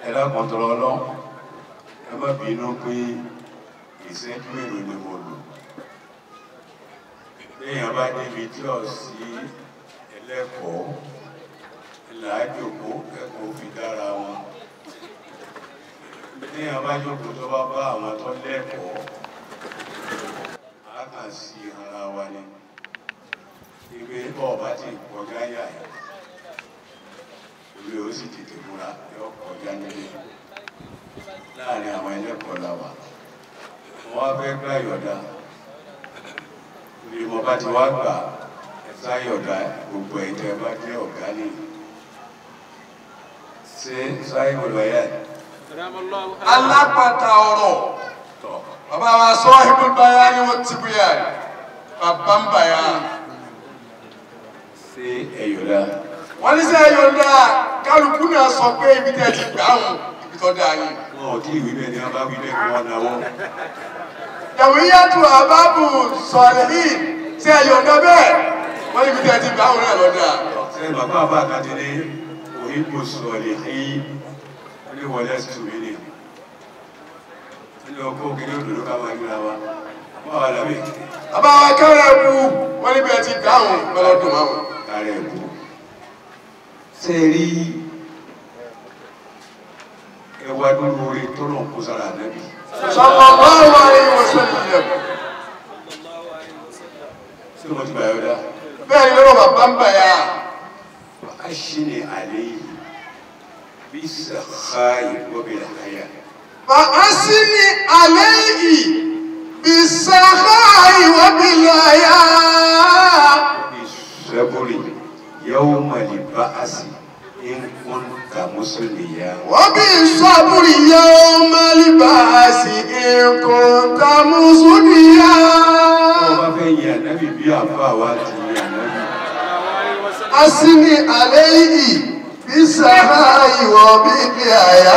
Ẹ dákun tọrọ Ọlọ́run, ẹ má bínú pé ìṣẹ́jú mélòó ni mo lò. Téèyàn bá débi tí ò sí ẹlẹ́kọ̀ọ́, làájòkó ẹ̀kọ́ fi dára wọn. Téèyàn bá jókòó tó bá bá àwọn tó lẹ́kọ̀ọ́, á kàn sí ara wa ni. Ìgbé ọba ti kọjá yà yìí, olú yóò sì tètè múra yóò kọjá nílé. Láàárín àwọn ẹlẹ́kọ̀ọ́ la wà. Wọ́n á fẹ́ gbà yọ̀dá. Bí mo bá ti wá gbà, ẹ sá yọ̀dá gbogbo ẹ̀yin tẹ́ bá jẹ́ ọ̀gá nìyí. Ṣé sáyé gbọdọ̀ yẹ? Alápàtà ọ̀rọ̀. Bàbá wa Sahibul Bayani wa Tibyan. Bàbá ń bàyà. Ṣé ẹ yọ̀dá? Wọ́n ní sẹ́ ẹ yọ̀dá, kálukú náà sọ pé ibi tẹ́ ti gbà áhùn ibi tó dáa ni. Wọn ò tí ì wí bẹ́ẹ̀ ni wọ́n bá wí bẹ́ẹ̀ kí wọ́n náwó. Jàmíyàtù Àbábù Sọ̀lẹ́hìn ṣé ẹ yọ̀dá bẹ́ẹ̀? Wọ́n ní ibi tẹ́ ti gbà áhùn náà lọ́dà. Ṣé bàbá àbá àkàtì ní òyìnbó sọ̀lẹ́hìn ní wọlé sùn mí ni? Ní ọkọ̀ òkèlè òdòdó ká máa gbéra wa. Wọ́n wà lábẹ́. Bàbá wa kárẹ̀ bu wọ́n níbi ẹ ti dáhùn lọ́dún máa wọ̀. Kárẹ̀ bu. Ṣé rí ẹwà dúró orí tó náà kó sára ànábì? Sallallahu alaihi wasallam. Ṣé mo ti bàyọ̀ dá? Bẹ́ẹ̀ ni lọ́rọ̀ bàbá ń bàyà. Wà á ṣì ní àlẹ́ yìí bí sàkáyì wọ́bẹ̀ àyà. Wà á ṣì ní àlẹ́ yìí bí sàkáyì wọ́bẹ̀ àyà. Ìṣẹ́bùrì yóò mọ̀lì bá a sì ń kún ká mùsùlùmí yá. Wọ́bí yóò mọ̀lì bá a sì ń kún ká mùsùlùmí yá. Wọ́n bá fẹ́ yin ànábì bí àfa wa ti yin ànábì. A sì ní àlẹ́ yìí bí sàkáyì wọ́bẹ̀ àyà.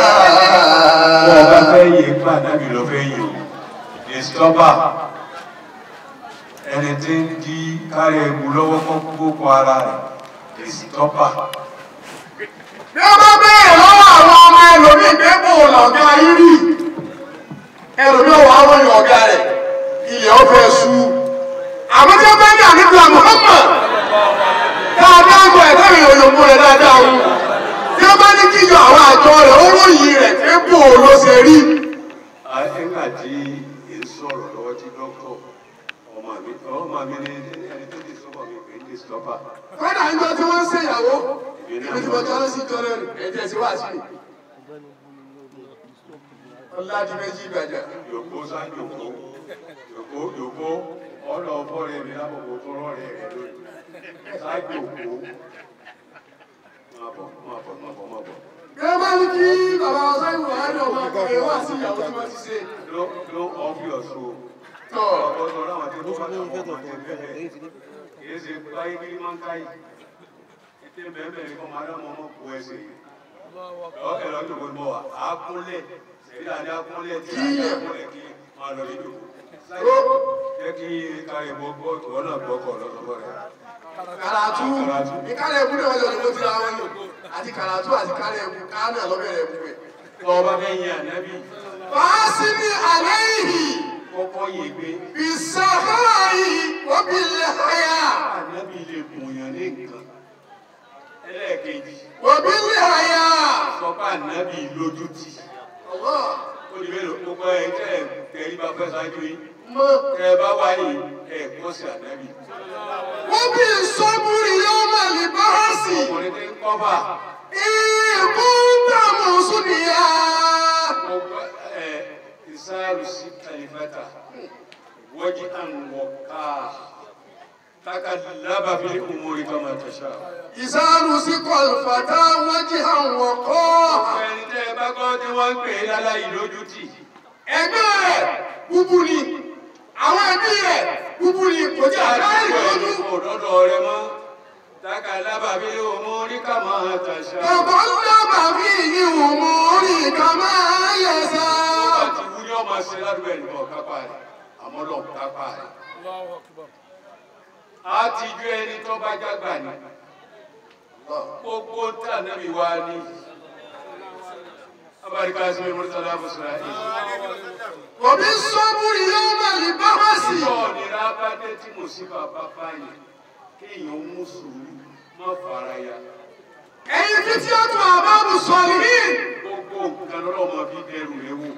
Wọ́n bá fẹ́ yin pa ànábì lọ fẹ́ yin o. Ìsọ́bà ẹni tí ń di kárẹ̀ ewu lọ́wọ́ kó kó ara rẹ̀ ìsọ́bà. Bí ó bá bẹ̀rẹ̀ lọ́wọ́ àwọn ọmọ ẹlòmíì pé kò lọ̀gá rírì, ẹlòmíì ọ̀wọ́ àwọn èèyàn ọ̀gá rẹ̀, ilẹ̀ ó fẹ́ sú. Àmọ́ tí ó bá ní àníbi Muhammad, dáadáa gbọ́ ẹ̀dá ìròyìn rẹ̀ dáadáa o. Tí ó bá ní kíyọ àwọn àjọ rẹ̀, ó ròyìn rẹ̀ pé kò ló ṣe rí. Nígbà tí ì ń sọ̀rọ̀ lọ́wọ́ tí dókítà ọmọ mi ní ẹni tó ti sọ́bọ̀ mi pé ní sọ́bà. Kọ́dà ń jọ tí wọ́n ń ṣèyàwó, ibi tí mo jọ lọ sí jọ lẹ́nu, ẹ̀jẹ̀ sí wá sí mi. Ọládìméjì Ìbàdàn. Yòókó sá yòókó yòókó yòókó ọ̀nà ọ̀fọ́rẹ́ mi lábòkó tó rọ̀rẹ́ rẹ lónìí. Sá yòókó. Máa bọ̀ máa bọ̀ máa bọ̀ máa bọ̀. Bí wọ́n bá ní kí bàbá ọ̀sán ìwà ẹ̀rọ ọmọ akọ̀wé wá sí ìyàwó tí wọ́n ti ṣe. Ló off your show. Tọ́ Ọ̀pọ̀ láwọn tí wọ́n bá tàwọn ọmọ ti bẹ́ẹ̀. Kìí ṣe báyìí kí máa ń káyì. Ètè bẹ́ẹ̀ bẹ́ẹ̀ ni kọ́ máa dámọ̀ ọmọ kó ẹsẹ̀ yìí. Ẹ lọ jókòó bọ̀ wá. Á kúnlẹ̀. Sẹ̀rí àní á kúnlẹ̀ tí àní á kúnlẹ̀ kí máa lọ ní jókòó. Jẹ́ kí káyọ̀ bọ́ gbọ́ ìwọ náà gbọ́ kọ̀ lọ́sọ̀rọ̀ rẹ̀. Kàràtú ìkálẹ̀ ẹ̀kú náà wọ́n jọ ló ti ra wọn ni àti kàràtú àti kálẹ̀ ẹ̀kú káánà lọ́bẹ̀rẹ̀ ẹ̀kú rẹ̀. Tọ́ ọba fẹ́ yin ànábì. Fàásì ní àlẹ́ yìí. Kọ́kọ́ yìí pé. Ìsàkáyì wọ́bìlẹ̀ àyà. Ànábì lè bùnyàn ní nǹkan. Ẹlẹ́ẹ̀kejì. Wọ́bìlẹ̀ àyà. Sọ pé ànábì lójú tì. Ó di mélòó gbogbo ẹ tẹ́ ẹ tẹ̀rí bá fẹ́ ṣáájú yín. Tẹ́ ẹ bá wáyé ẹ kọ́ sí ànábì. Wọ́bì sọ́búrì yóò mà lè bá sí. Ọkùnrin tí ń kọ́fà. Ìkúntà mùsùlùmíà. Ìsáàrù sí kàlífàtà wọ́jí ànwọ̀ká tákàlábà fi umuri kama tasha. Ìsáàrù sí kàlífàtà wọ́jí ànwọ̀ká. Ẹni tẹ́ ẹ bá gbọ́ tí wọ́n ń pè é láláì lójútì. Ẹgbẹ́ rẹ̀ búbú ni, àwọn ẹbí rẹ̀ búbú ni kò jẹ́ àdáyé lójú. Òdòdó rẹ mọ́. Tákàlábà fi umuri kama tasha. Tákàlábà fi umuri kama yasha. Yóò máa ṣe ládùúgbò ẹni bọ̀ kápá rẹ̀ àmọ́ lọ kápá rẹ̀. A ti ju ẹni tó bá jágbà ni. Gbogbo tí ànábì wa ní. Barika sí Murtala Busra. Òbí sọ́mú yóò má lè bá wá sí. Ọ̀nìyàn bá dé tí mo sí bàbá báyìí kéèyàn mú sùúrù má fara ya. Ẹyin títí ó tún àbábù sọ̀rọ̀ mí. Gbogbo nǹkan lọ́wọ́ fi dẹrù rẹ wò.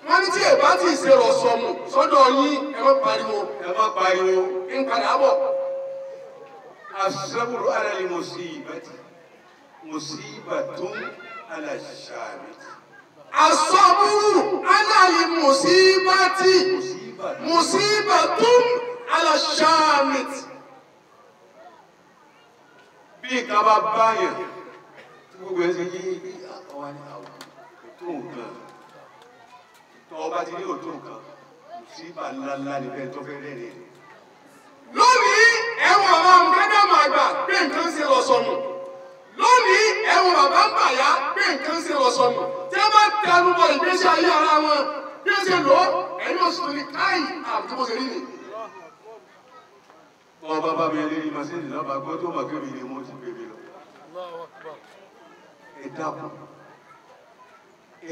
Wọ́n ní tí èbá ti ṣe rọ̀ sọ̀mù sọ́dọ̀ yín ẹ má pariwo. Ẹ má pariwo. Ń padà bọ̀. Asaburu ala li musibati musibatun ala shamit. Asaburu ala li musibati musibatun ala shamit. Bí nǹkan bá báyàn tí gbogbo ẹ ṣe yí ọwọ́ ní àwọn òtó nǹkan tó ọba ti ní òtó nǹkan mùsíbà ńláńlá ni bẹ́ẹ̀ tó fẹ́ rẹ́rìn. Lónìí ẹ̀wọ̀n bàbá Mùkádàmù àgbà pé nǹkan ṣe lọ sọnù. Lónìí ẹ̀wọ̀n bàbá ń bàyá pé nǹkan ṣe lọ sọnù. Tí wọ́n bá tẹnu bọ ìgbésí ayé ara wọn bí ó ṣe lò ó ẹ̀yin oṣù tó ní káì àbùtí bó ṣe rí ni. Bọ́ọ̀ bàbá mi lérí masíìnì náà bá gbọ́ tó mọ̀ kébì ni mo ti bèbè lọ. Ẹ dákun,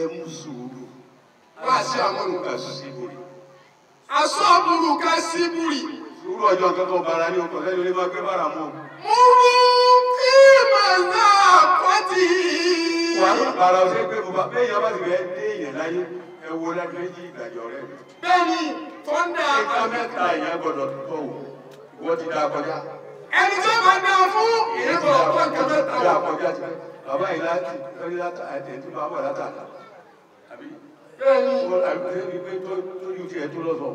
ẹ mú sùúrù. Wá sí àwọn olùkà síbùrì. Aṣọ burúkú síbùrì. Sùúrù ọjọ́ kankan bara ní ọkọ̀ sẹ́ni olè máa gbé bára mọ́. Múrú fíìmù náà kọ́tì. Wà á bàrà ọ̀sẹ̀ pé bùbá bẹ́ẹ̀ yẹn bá ti fẹ́ dé èèyàn láyé ẹ wo láti méjì ìgbàjọ rẹ. Bẹ́ẹ̀ni, tọ́ndà. Ìka mẹ́ta ìyẹn gbọ́dọ̀ tọ̀ wò. Ìwọ ti dáa kọjá. Ẹni tí ó bá dáa fún ìyẹn gbọ́dọ̀ tọ́ nǹkan mẹ́ta wò. Dáa kọjá ti fẹ́. Bàbá yìí láti lórí látà ẹ̀ tí bàbá látà. Àbí? Bẹ́ẹ̀ni. Àbí pé tójú tiẹ̀ tó lọ́sọ̀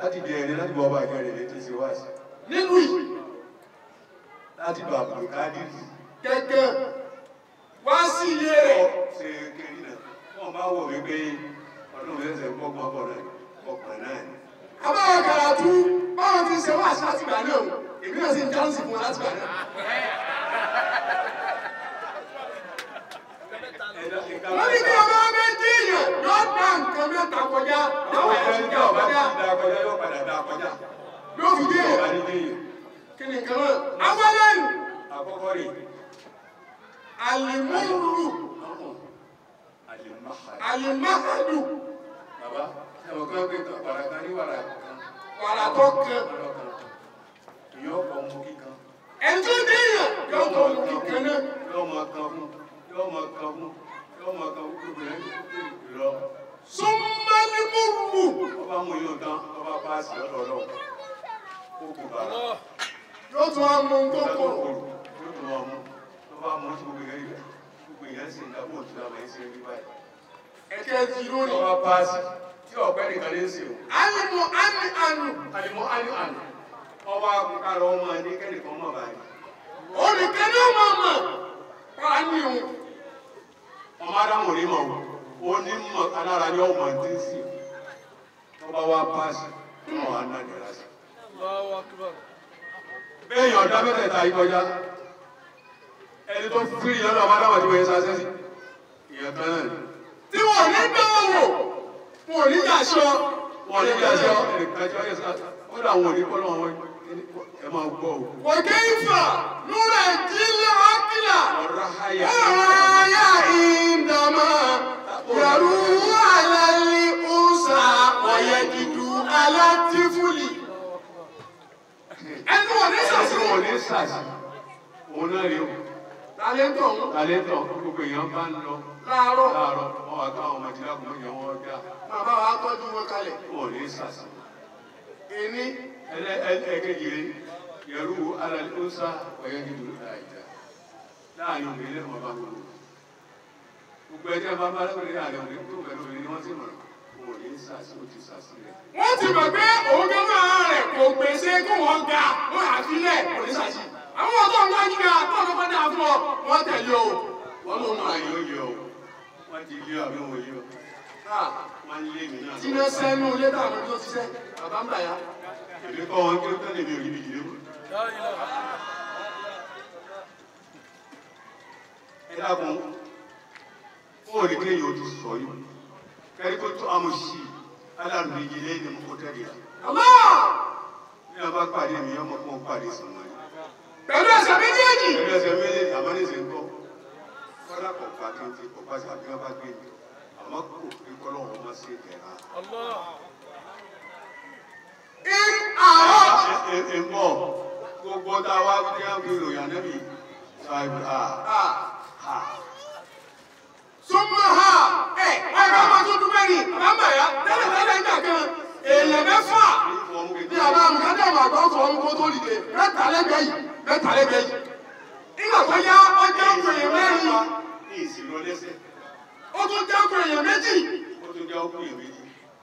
láti di ẹ̀rẹ́ láti bọ́ ọba ìkẹrẹ̀ lè ti ṣe wá sí. Nínú yìí. Láti bá àbùkù kádìrì. Gẹ́gẹ́ wá sí ilé rẹ̀. Ṣé kiri náà? Wọ́n máa wọ̀ wípé ọdún mẹ́sẹ̀ ń gbọ́gbọ́n bọ̀ náà ọkàn náà ni. Abáyọ̀ kàràtú báwọn ti ṣe wá sí láti gbà náà èmi náà sì ń dáhùn sí fún wọn láti gbà náà. Wọ́n ní kí ọmọ méjì èèyàn yóò dá nǹkan mẹ́ta kọjá. Àwọn ẹni tí ọba ti dá kọjá yóò padà dá kọjá. Yóò fi dé èèyàn. Kí ni nǹkan náà? Awọ́lẹ́yìn. Àkọ́kọ́ rè. Àlìmúrù. Àlìmáhàdù. Bàbá ẹ̀wọ̀n kan gbé kan wàrà kan ní wàrà kan. Wàrà tó kan. Ìyá ọkọ̀ mú kíkan. Ẹni tó dé èèyàn yóò kọ́ mú kíkan náà. Yóò máa kan fún. Yóò máa kan fún. Yóò máa kan fún gbogbo ẹ̀ lọ. Súnmọ́límúrù. Ọba mú yóò tán, ọba paasi lọ́dọ̀ ọlọ́run. Ó kò bàrà. Yóò tún á mú tó kòrò. Yóò tún á mú. Tó bá mú tí gbogbo ìyẹn gbogbo ìyẹn sì ń dábò tí wọ́n máa ń ṣe rí báyìí. Ẹ̀kẹ́ ti lónìí. Ọba paasi tí ọ̀pẹ́ nìkan lè ṣe o. Alimu ani anu. Alimu ani anu. Ọba akọkàrọ̀ ọmọ ẹni kẹ́nìkan mọ̀ báyìí. Olùkẹ́ ni ó máa mọ̀ pa ní òun. Ọmọ Ádámù rí mọ̀ o. Onímọ̀ alára ni ọmọ ti ń sìn. Ọba wa paasi ọmọ wa náà nira sí. Bẹ́ẹ̀ yàn ọ̀dá mẹ́tẹ̀ẹ̀ta yìí kọjá. Ẹni tó firi lọ́dọ̀ ọmọ Ádámù tí wọ́n yẹ sásẹ́ sí. Ìyẹn kan náà ni. Tí wọ́n ní dánwò, wọ́n ní yàṣọ. Wọ́n ní yàṣọ, ẹnìkan tí wọ́n yẹ sásẹ́. Ó dà wọ́n ní kọ́lọ́ wọn ẹ máa gbọ́ o. Wọ̀gẹ́ ìfà lóra ìdílé ákìlà. Ọ̀rọ̀ háyà. Ọ̀rọ̀ háyà ìdàmà. Yàrú àlàlí ọ̀sà ọ̀yẹ̀dìdù alátífúlì. Ẹni wọ́n ní sàṣì. Ẹni wọ́n ní sàṣì. Òun náà rí o. Tàlẹ́ntọ̀ ń. Tàlẹ́ntọ̀ gbogbo èèyàn bá ń lọ. Láàárọ̀. Láàárọ̀ wọ́n wá káwọn ọmọ ìdílé àkùnrin yẹn wọ́n dá. Bàbá wa tọ́jú wọn kalẹ̀. Wọ́n ní sàṣì. Èmi. Ẹlẹ́ẹ̀kejì rẹ̀ yẹ̀rú àlàlí ọ̀sà ọ̀yẹ̀dìdù àìjà. Láàrin obìnrin lẹ́nu ọba gbogbo. Gbogbo ẹjẹ́ bá bá lọ́kùnrin láàrin obìnrin tó pẹ̀lú obìnrin ni wọ́n sì mọ̀ wọ́n ní sàṣì ó ti sàṣì rẹ̀. Wọ́n ti mọ̀ pé òun gángan rẹ̀ kò gbèsè kó wọ́n ga wọ́n àfilẹ̀ kò ní sàṣì. Àwọn ọ̀dọ́ ń wá gíga tó ọ̀dọ́ bá dáa fún ọ wọ́n tẹ̀lé o. Wọ́n ló máa yọ yọ o. Wọ́n ti lé àbí wọn yọ. Wọ́n lé mi náà. Tíná sẹ́nu létà àwọn tó ṣiṣẹ́ bàbá ń bàyá. Èmi kọ́ wọn kí ó tẹ́lẹ̀ mi ò rí mi jìnnà. Ẹ dákun, ó rí kéèyàn ó ti sọ yìí. Kẹ́rí kó tó àmọ̀ sí i, alárùn-ún yìí lẹ́yìn ni mo tẹ́lẹ̀ rà. Ní a bá pàdé mi, ọmọ kan pàdé sùn wọn. Pẹ̀lú ẹsẹ̀ méjèèjì. Pẹ̀lú ẹsẹ̀ méjèèjì, àmọ́ ní ìsìn kọ́. Kọ́lá kọ̀ọ̀pá kí n ti kọ̀ọ̀pá sí àbí wọ́n bá gbé mi. Àmọ́ kò fi kọ́lọ́wọ́ má ṣe tẹ̀ra. Ẹ ń bọ̀ gbogbo tá a wá wí kí ìròyìn ànẹ́bí súnmọ́ ha ẹ ẹ ká máa tó dúpẹ́ ni àbámọ̀ ya tẹ́lẹ̀ tẹ́lẹ̀ ń gbà kan èèyàn mẹ́fà ní àbá àmúkádà àgbà ọ̀tọ̀ ọmọ kó tó dìde mẹ́ta lẹ́gbẹ̀ẹ́ yìí mẹ́ta lẹ́gbẹ̀ẹ́ yìí. Nígbà tó yá ọjọ́ èèyàn mẹ́rin ó tún jẹ́ ọkùnrin èèyàn méjì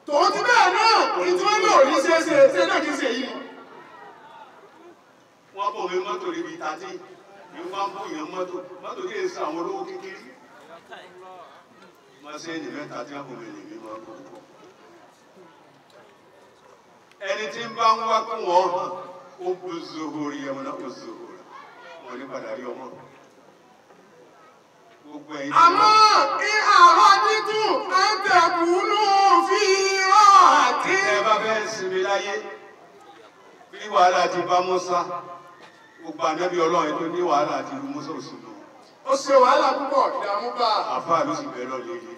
tòun ti bẹ́ẹ̀ náà ní tí wọ́n lò ní ṣeéṣe ṣe náà kì í ṣe yìí. Wọ́n bọ̀ mí mọ́tò níbi tàtí ní wọ́n bọ̀ yẹn mọ́tò mọ́tò kí èsì àwọn olówó kékeré. Mọ́sẹ́ẹ̀nì mẹ́ta tí wọ́n bọ̀ mí lè mí máa kó pọ̀. Ẹni tí ń bá ń wá kó wọ́n hàn ó bu zohori ẹ̀wọ̀n náà ó zohori wọ́n ní padà rí ọmọ. Gbogbo ẹ̀yin tí Àmọ́ ìhàrá dídùn à ń tẹ̀kùnú fi ọ̀hàtí. ẹ bá fẹ́ sinmi láyé bí wàhálà ti bá Mùsá gbogbo ànábì Ọlọ́run tó ní wàhálà àti irú Mùsá ò sí lò. Ó ṣe wàhálà púpọ̀ ìdààmú bá a. Àfáà ló sì bẹ̀rẹ̀ lọ léyìí.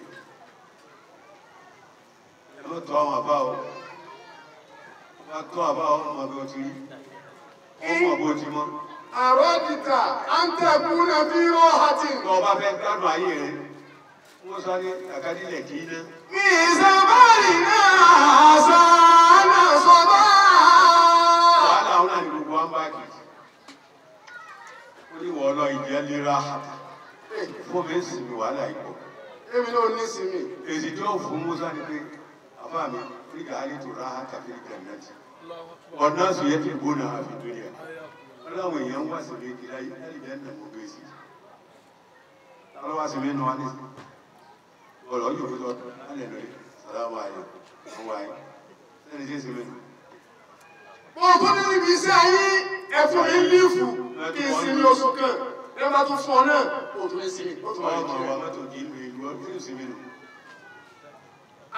Ẹ má tọ́ àwọn àbá o. Wọ́n á tọ́ àbá o, ọmọ bí o ti rí. Ó mọ̀ bó ti mọ́. Àròdìtà à ń tẹ̀kùnú fi ọ̀hàtí. Tó o bá fẹ́ gbádùn ayé rẹ̀, Mùsá ní àkádìlẹ̀ kì í ná. Ní ìsàbárì náà àṣà náà sọ bá. Wàhálà òun náà ni gbogbo wa ń bá kiri. Ó ní wọ́n lọ ìjẹ́ lera fún mi ń sinmi wàhálà yìí pọ̀. Èmi náà ní sinmi. Èsì tí ó fún Mùsá ni pé àfáà mi nígbà á lè tó ra tàbí gànàtì. Ọ̀nà sì yẹ ti gbóná àfi dúnìá. Ọlọ́run èèyàn ń wá sí mi kí láyé láyé jẹ́ nà mọ́ gbé sí. Ọlọ́run wá sí mi nù wá ní. Ọ̀rọ̀ yóò fi lọ lálẹ́ lórí. Sàlámù ayé, ọwọ́ ayé. Sẹ́ni tí ń sinmi nù. Mo tún ní níbi iṣẹ́ ayé ẹ̀fún mi lífù kí n sinmi oṣù kan. Ẹ bá tún fún ọ náà, o tún ní sinmi, ó tún wà ní Ọmọ jìnnà. wa mọ́tò kì í lu ìlú ọdún ìsinmi nù.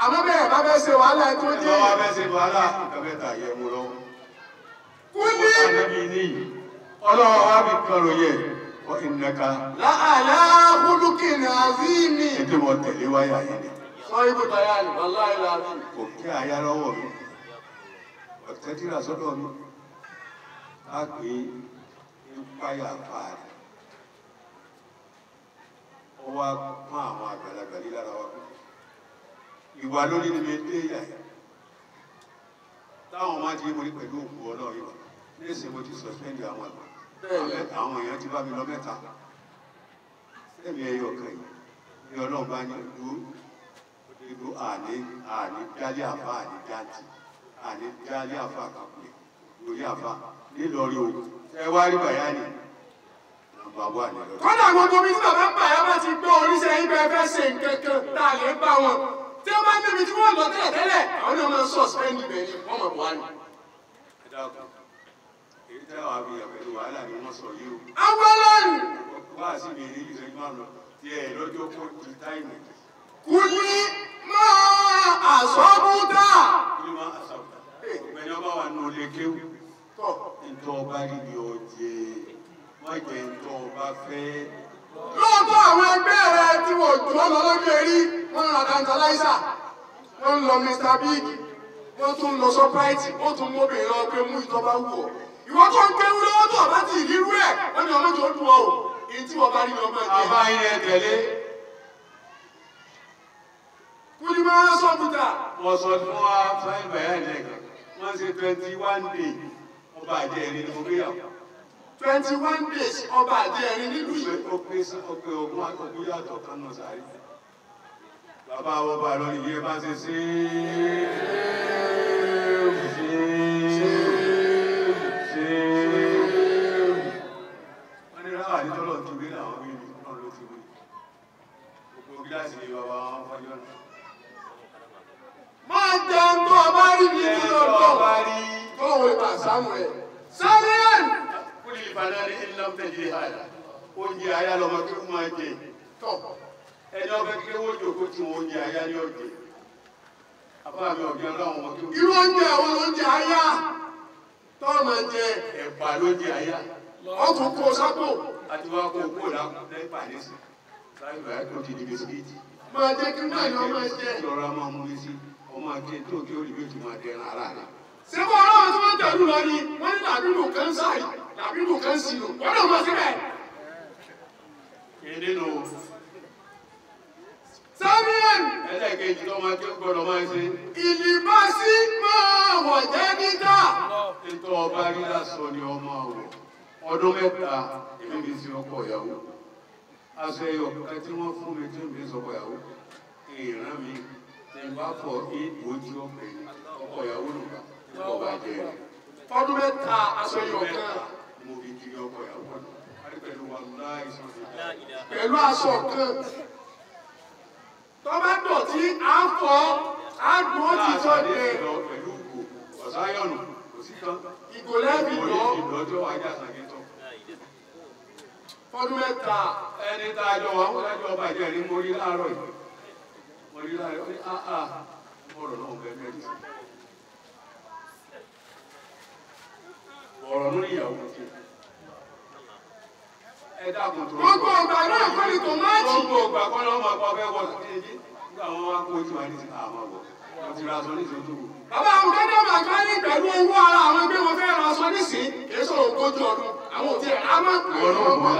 Àmọ́ bẹ́ẹ̀ bá fẹ́ ṣe wàhálà ẹ tó Ẹ jẹ́. bá wa fẹ́ ṣe wàhálà nǹkan mẹ́ta yẹ mú lọ́wọ́. Kúlí Ànábì ní ọlọ́wọ́ wa fi kan ròyìn ẹ̀ wọ́n ìnaka làálà kúlùkì nàzímì. ètò ìmọ̀ tẹ̀lé wáyà yìí ni Sọ ibùdó tayá ni, wàláhì làbí. kò kí àyà lọ́wọ́ mi ọ̀tẹ́ tíra sọ́dọ̀ mi á pè é nípáyà fàárì ó wá pọ́n àwọn àgbàlagbà ní lára wa pé ìwà lórí ni mi dé yà yìí táwọn máa ti rí mo ní pẹ̀lú òkú ọlọ́run yìí wà nísìnyí mo ti sọ̀spẹ́ndì àwọn àgbà àwọn èèyàn ti bá mi lọ mẹ́ta sẹ́mi ẹyọ kan yìí ní ọlọ́run bá ní ìlú ìlú àní àní dálé àfa àní dáńtì àní dálé àfa àkàkùnrin lórí àfa nílọrin o ẹ wá rí bàyá ni nàmbà wà nílọrin. Kọ́dà gbogbo mi tí bàbá ń bà yá bá ti gbọ́ oríṣẹ́ yín bẹ́ẹ̀ fẹ́ ṣe nǹkan kan tá a lè bá wọn. Tí wọ́n bá níbi tí wọ́n lọ tẹ́lẹ̀ tẹ́lẹ̀, àwọn náà máa ń sọ̀spẹ́ndì bẹ̀ ni wọ́n mọ̀ wá ni. Ẹ dákun èyí tẹ́ wàá fi yà pẹ̀lú wàhálà ni wọ́n sọ yìí o. Awọ́lọ́nù Wá sí mi ní ìṣẹ́jú márùn-ún tí ẹ lọ́jọ́ kó di táìmù. kúlí máa àsọ́bútà. Kí ló máa àṣàkùtà? Ọ̀gbẹ́ni ọba wà nù lè kéwù. Tọ́ Ntọ́ ọba rí ni ọjẹ́ wọ́n jẹ ntọ́ ọba fẹ́. lóòótọ́ àwọn ẹgbẹ́ rẹ tí wọ́n jù ọ́ lọ lọ́jọ́ eré wọ́n ń ra tantalizer wọ́n ń lọ Mr Big wọ́n tún ń lọ Shoprite wọ́n tún mú obìnrin lọ pé mú ìtọ́ bá wù ọ́. Ìwọ tó ń kéwú lọ́wọ́ tó ọba ti ìrírú ẹ̀ wọ́n ní ọmọ tó dùn ọ́ o èyí tí wọ́n bá rí ni ọmọ ẹ̀jẹ̀. Àbá yín ẹ tẹ̀lé. Kúlí máa sọ́bútà. Wọ́n sọ fún wa fáìn bàyá lẹ́ẹ̀kan. Wọ́n ṣe 21 day. Ọba àjẹ́ ẹ̀rí ni mo gbéyàwó. 21 days ọba àjẹrin nílùú yìí. Ó pé ó pé ogún ogún yàtọ̀ kan náà sáré. Bàbá wọn bá lọ nìyẹn bá ṣe ṣe ṣe ṣe. Wọ́n ní ráwà ní tọ́lọ̀ ti wí làwọn wí ní ọlọ́run ló ti wí. Gbogbo gíláàsì ni bàbá wọn fọjọ́ náà. Máa jẹun tó ọba rí ní Ẹ ìlú tọ́ ọ̀dọ́. bá rí. Kọ́lọ́wọ́ ibà sáàmù rẹ̀. Sálíẹ̀n. Kúlì ìbàdàn ní ìlànà tẹ̀lé àyà. Oúnjẹ àyà lọmọ kí wọ́n máa jẹ. Tọ̀ Ẹni ọbẹ̀ kí wọ́n jòkó tí wọ́n oúnjẹ àyà ní ọ̀jẹ̀. Àbá mi ọ̀gbìn ọlọ́run ọmọ kí wọ́n. Irú oúnjẹ àwọn oúnjẹ àyà tó máa jẹ Ẹ̀pà ló jẹ àyà. ọkùn kó sápò. Àti wá kó kó lẹ́pà nísìn. Sáyẹn bàyá kó ti di bisikíìtì. Máa jẹ́ kí náà ni ọmọ jẹ. Ìrora máa mú mi sí ọmọ aké tó kí ó rí bí ó ti máa dẹran ara rẹ̀. Ṣé kó ọlọ́run tí wọ́n tẹ̀lú lọ ni wọ́n ní làbílù kan sáì làbílù kan sì lò wọ́n náà máa síbẹ̀. Kéde nù. Samuel. Ẹlẹ́ẹ̀kejì tó máa ké gbọ́dọ̀ máa ṣe. Ìlìbásí máa wọ̀ jẹ́ níta. Ètò ọba rí lásán ni ọmọ àwọ̀. Ọdún mẹ́ta èmi fi sí ọkọ ìyàwó. Aṣọ ẹyọ kan tí wọ́n fún mi tí ń fi sọkọ ìyàwó. Ìran mi ti bá fọ ìbò tí ó pè ní ọkọ ìyàwó nùgbà nípa ọba jẹ rẹ̀. Ọdún mẹ́ta aṣọ ẹyọ kan. Mo fi kiri ọkọ ìyàwó nù. Pẹ̀lú wàláhì pẹ̀lú aṣọ kan. Tọ́ bá dọ̀tí à ń fọ́ á dùn ó ti sọ de. Pẹ̀lú ìgò ọ̀sáyọ̀nù kò sí tán. Ìgò lẹ́bi lọ. Ìlọ́jọ́ ajá sàgétọ̀. Fọdún mẹ́ta. Ẹni tá a jọ wà wọ́n lájọ ọba jẹ́ ní mo rí láàárọ̀ yìí. Mo rí láàárọ̀ yìí, áá ọ̀rọ̀ náà bẹ́ẹ̀ mẹ́rin sí. Ọ̀rọ̀ lórí ìyàwó ti. Ẹ dákun tó. Gbogbo ọgbà náà kọ́ ni tòmátì. Gbogbo ọgbà kọ́ ni wọ́n máa pa ọbẹ̀ wọ̀ sí ẹjí. Nígbà wọn wá kó ojú wa ní ti àmọ́ wọ̀. Mo ti ra aṣọ ní ìṣòro tó kù. Bàbá àwọn kẹ́kẹ́ máa gbá ní pẹ̀lú owó ara àwọn ẹgbẹ́ wọn fẹ́ ra aṣọ nísìn kì í sọ̀rọ̀ ogójì ọdún. Àwọn ò tiẹ̀ á máa pè é wọ́n gbọ́.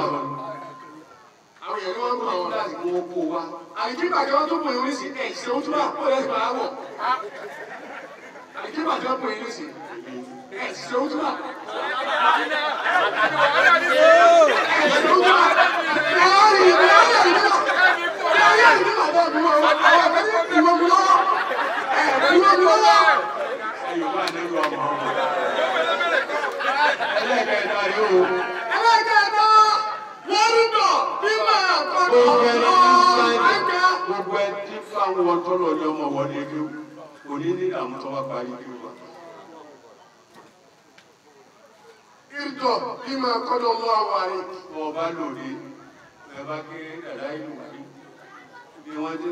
Àwọn èèyàn ni wọ́n gbọ́ àwọn. Láti kó kó wa. Àlìkíbà tí wọ́n tó bò yín nísìn ẹ̀ ṣe ojú wa kó lẹ́sìn máa wọ̀. Àlìkíbà tí wọ́n bò yín nísìn ẹ̀ ṣe ojú wa. Gbogbo ẹ tí fáwọn tọ́lọ̀ ní ọmọ wọlé kí kò ní ní ìdààmú tó bá parí kí wà. Ìdọ̀ bí máa kọ́dọ̀ mọ́ àwọn àrẹ. Wọ́n bá lòdì, ẹ bá ké dàda ìlú wáyé. Bí wọ́n ti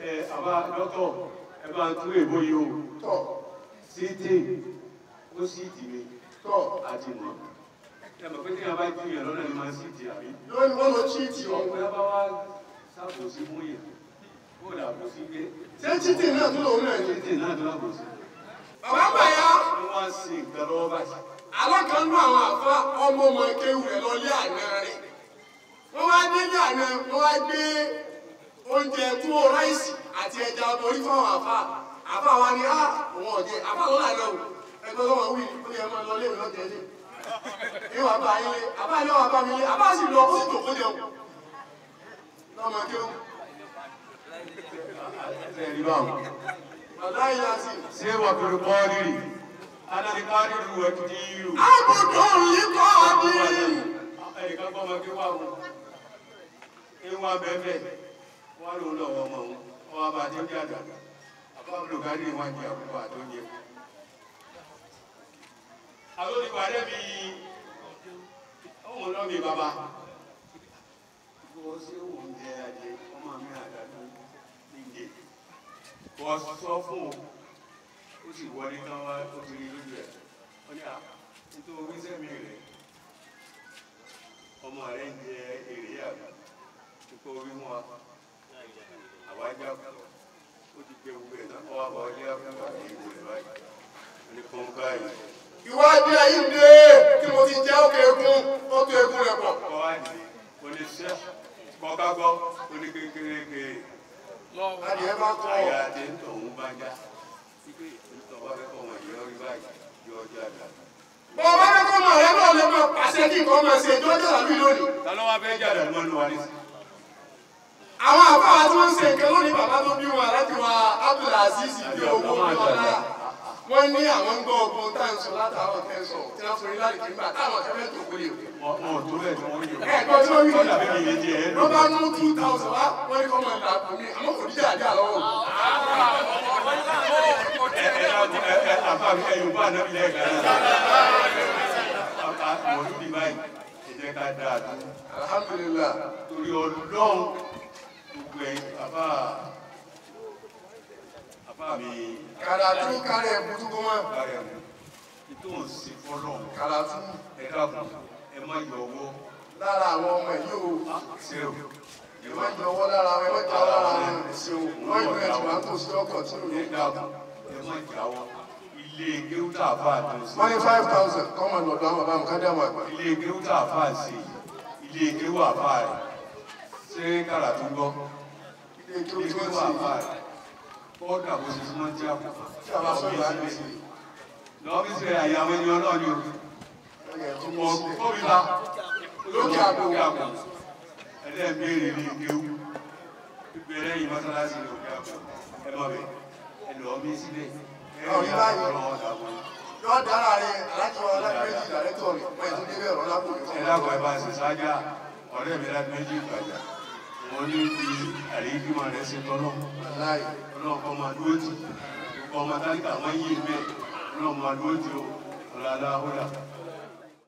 ẹ àbá dọ́tọ̀ ẹ bá tú èbó yìí o. Tọ̀. Síìtì ó síìtì mi. Tọ̀. Àti mọ̀. Ẹ mọ̀ pé tí a bá jí yẹn lọ́nà ni máa síìtì àbí. Lónìí wọ́n lọ chíìtì ọ̀. Ọ̀pẹ bá wá sábòsí mú yẹn. Kó làbòsí gbé. Ṣé chíìtì náà tún lòun náà ní? Chíìtì náà tún làbòsí. Bàbá Bàyá. Wọ́n sì ń gbẹ lọ́wọ́ báyìí. Alákanú àwọn àfa ọmọ ọmọ kéwù rẹ̀ lọ lé àná rẹ̀. Wọ́n wá délé àná, wọ́n wá gbé oúnjẹ túwó ráìsì àti ẹja borí fáwọn àfa. Àfa wa ni á òun ọ̀jẹ̀. Àfa lọ́la náà o. Ẹgbẹ́ lọ́wọ́ wí ó yẹ máa lọ lé ìlú ọ̀jẹ̀ lé. Ìwà bá yín lé. Àbá ilé wà bá mi lé. Àbá sì lọ ó sì jòkó jẹun. Lọ́mọ kéwù. Bàbá yìí á sì. Ṣé wà pẹ̀lú kọ́ọ̀dìrì? Adáni kọ́ọ̀dìrì wẹ̀ kìdìrù. Àbùdó yìí kọ́ọ̀dìrì. Ẹnìkan kọ́ ọmọ kí wà mú. Kí wà bẹ́ẹ̀ wọ́n lòun lọ́wọ́ ọmọ òun. Wọ́n bá ti ń jẹ́ àdàdà. Àbá Abdulgani wọ́n jẹ àkókò àtọ́jẹ. Àlóyìnbó adé mi òun lọ́ mi bàbá. Bó ṣe òun jẹ adìẹ, ọmọ mi àdàdà ní ìdè. Wọ́n sọ fún un, ó sì wọlé tán wá, ó ti rí lójú ẹ̀. Ó ní à, nítorí oríṣẹ́ mi rẹ̀, ọmọ rẹ̀ ń jẹ èrè àbí, nípa orí wọn, àwa já kú. Ó ti jẹ gbogbo ẹ̀ tán, ọwọ́ àbá ọlé àbúrò àti ìbò rẹ̀ báyìí. Ó ní kàn báyìí. Ìwádìí ayé dé tí mo ti jẹ́ òkè egun, ó tó egun rẹ̀ pọ̀. Kọ́ wá ní oníṣẹ́, kọ́kágbọ́, oníkékeré kéré. Adìẹ bá kọ́. Àyà àti ntọ̀hún bá já. Ntọ̀ bá fẹ́ kọ́ wọn yọ orí báyìí yọ ọjọ́ àgbà. Bọ́ bá fẹ́ kọ́ ọmọ rẹ náà lè máa pàṣẹ kí nǹkan máa ṣe ìjọ jàdá bí lónìí. Ta ló wá fẹ́ jàdá ní wọn wá ní sí? Àwọn àfáà tí wọ́n ń ṣe nǹkan lónìí bàbá tó bí wọn láti wá Abdulaziz bí owó bí ọlá. Wọ́n ní àwọn ń gbọ́ ogun tá à ń sọ látàwọn tẹ́ ń sọ tí wọ́n fún yín láti kí n gbà táwọn kẹfẹ́ tó kólé o. Wọ́n ò tó bẹ́ẹ̀ tí wọ́n yẹ. Ẹ̀gbọ́n tí wọ́n wí Kọ́dà bí mi lè jẹ ẹ́ lò. wọ́n bá mú 2000 wá wọ́n ní kọ́ máa là kù mí àmọ́ kò díjà àdí àlọ́wọ́. Ẹ ẹ ẹ ẹ àfa mi ẹ Yorùbá náà mi lẹ́ẹ̀kan náà. Mọ̀lúdì báyìí ẹ jẹ́ ká dáa tó. Alhamdulillah. Torí Ọlọ́run gbogbo ẹ̀ àfa àfa mi Kàràtú kárẹ̀ ẹ̀bùtú kó mọ́. kárẹ̀ mu. Ìtòhùn sí fọlọ́run. Kàràtú. Ẹ dákun ẹ má yọ ọwọ́. Lára àwọn ọmọ yìí o. Ṣé o? Ẹ má jọ ọwọ́ lára wọn, ẹ má jáwọ́ lára wọn. Ṣé o? Wọ́n ìlú ẹ̀ tí wọ́n á tó sí ọkọ̀ tí ò ní. Ẹ dákun, ẹ má jáwọ́. Ilé kéwú tá a fà tó sí. Wọ́n ní 5,000 kọ́ máa lọ́dọ̀ àwọn bàbá Mùkádàmù àgbà. Ilé kéwú tá a fà sí, ilé kéwú àfà rẹ̀. Ṣé kàrà tó gbọ́? Ilé kéwú Ilé tí wọ́n kéwú ti àfà rẹ̀. Kọ́dà bó ṣe súnmọ́ tí a kò. Tí a bá sọ̀rọ̀ á lè ṣe. Lọ́fíìsì rẹ̀ àyàwó ẹni ọlọ́ọ̀ni o. Ẹ̀yẹ̀ tó mú sílẹ̀. Kóbi la. Lókè àpò. Lókè àpò. Ẹlẹ́ẹ̀mẹ́rin ní kéwú. Ìbẹ̀rẹ̀ yìí mọ́sálásí ní òkè àpò. Ẹ mọ̀ bẹ̀. Ẹ lọ́ọ́ mi sílẹ̀. Ọ̀rí báyìí. Ọlọ́wọ́ dàbọ̀. Yọ dára rẹ̀ alájọ alágbèjì dàrẹ́tọ̀ rẹ̀ wọ́n ètò débẹ̀ ọ̀rọ̀ lápò rẹ̀. Ẹ dákun ẹ bá ṣe sáájà ọ̀rẹ́ mi láti méjì ìgbàjà. Wọ́n ní fi àríkímọ̀ rẹ̀ ṣe tọ́lọ́. Láì. Ọlọ́run kọ́ máa dúró tì. Gbogbo ọmọ tálíkà wọ́n yí bẹ́ẹ̀. Ọlọ́run máa dúró tì o. Ọ̀làlá ọ̀là.